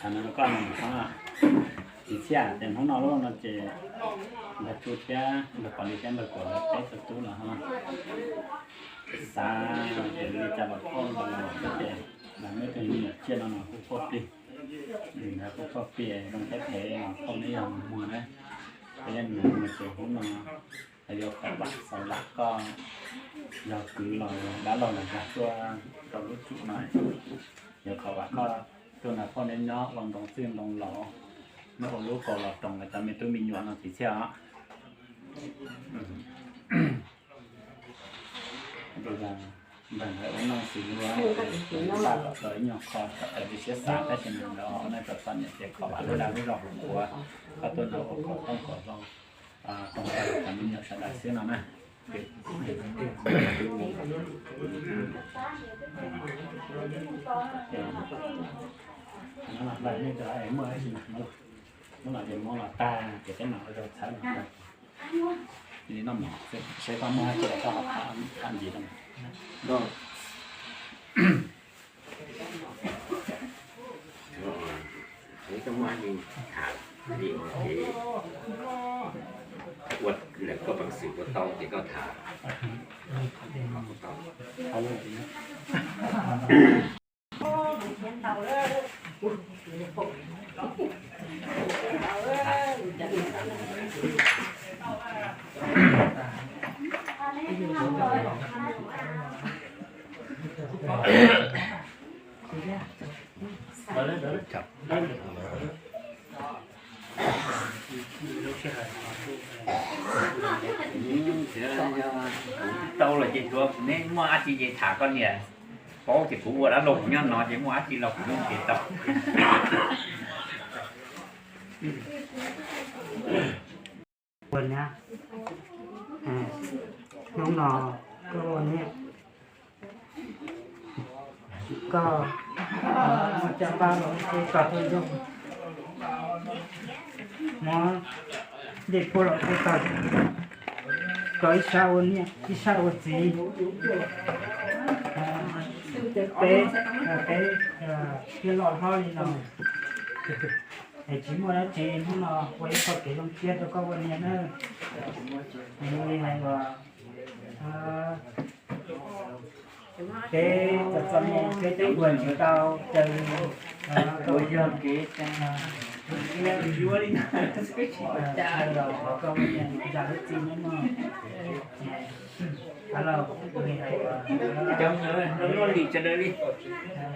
Koj no txiv Txhiaj, ces hnub no lub no ces npawg Tsu thiab npawg Pov Lis thiab npawg Kuam lawv peb tug tub los ho xav li cas los phauj los ces lawv muaj ib tug me nyuam tsiaj no los hu phauj plig, lawv hu phauj plig zoo thiab phem los phauj neb yog mus muag na, peb yog mus muag ces hnub no yuav qhov vam xav vam koj yog kwv los dab laug los yog tuaj rau lub tsum no, yuav qhov vam koj tuaj nrog phauj neb nyob ua ntoo txwj ntoo laus, neb ua lub kaus los roos lawv cov me tub me nyuam no txiv Txhiaj os. Npawg ntawd ua noj xws li ua npaj kom tau ib nyuag qho kom tau li siab xav tab sis mas ntawd ua nej txom txom nyem ces qhov vam lub dag lub zog hauv qhuav koj tuaj nrog ua kom tooj kom zoo, toom tau cov me nyuam sawv daws xwb no na. Muaj dab tsi mas, hnub no ces muab los tag ces peb mam ua zaug txhawb no. Li no mas seb koj muaj dab tsi los koj ho tham ntxiv rau. Seb koj muaj dab tsi tham li ua kev ua ntawm koj peev xwm ua tau ces koj tham. Tau los ces tuav, neb muaj dab tsi ces tham koj niam. Paub tias kuv ua dab laug kuv nyob no ces muaj dab tsi los kuv yeej tsis tau. Ua nyab, hnub no koj ua niam, koj muab caj npab los kuj tau, muab dej puab los kuj tau, koj ib sab ua niam ib sab ua txiv. Peb, peb thiaj loj hlob li no es tsis muaj dab tsi, hnub no ua ib qho kev zoo siab rau koj ua niam nawb. Li hais uas peb txom txom nyem peb twb ua tsis tau raws li koj ua niam, los koj ua niam zam lub txim nawb mog. Cov me nyuam,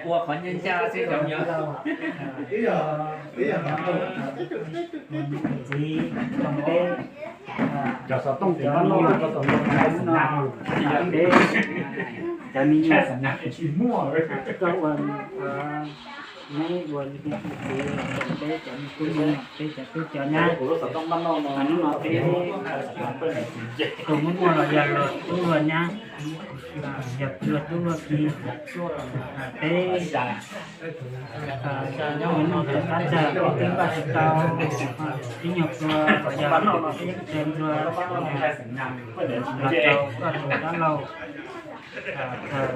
ua qhov ncaj ncaj xwb cov me nyuam. Txiv, cov xov tooj ces koj noj, koj tau noj, peb cov me nyuam, koj ua, neb ua txiv, peb cov me tub me nyuam, peb cov tub cov nyab, hnub no peb tug muaj muaj los yog luag tub luag nyab, yog luag tub luag ki, peb ua noj rau qab tsawg peb twb npaj tsis tau, ib nyuag hlua yog peb yeej tsawg hlua los rau koj tus dab laug khaws,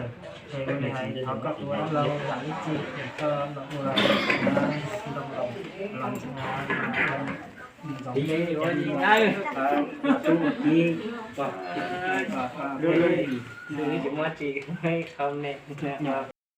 ces ua li hais thov koj tus dab laug zam lub txim koj los ua ntoo los ntxoov tub ua kib, peb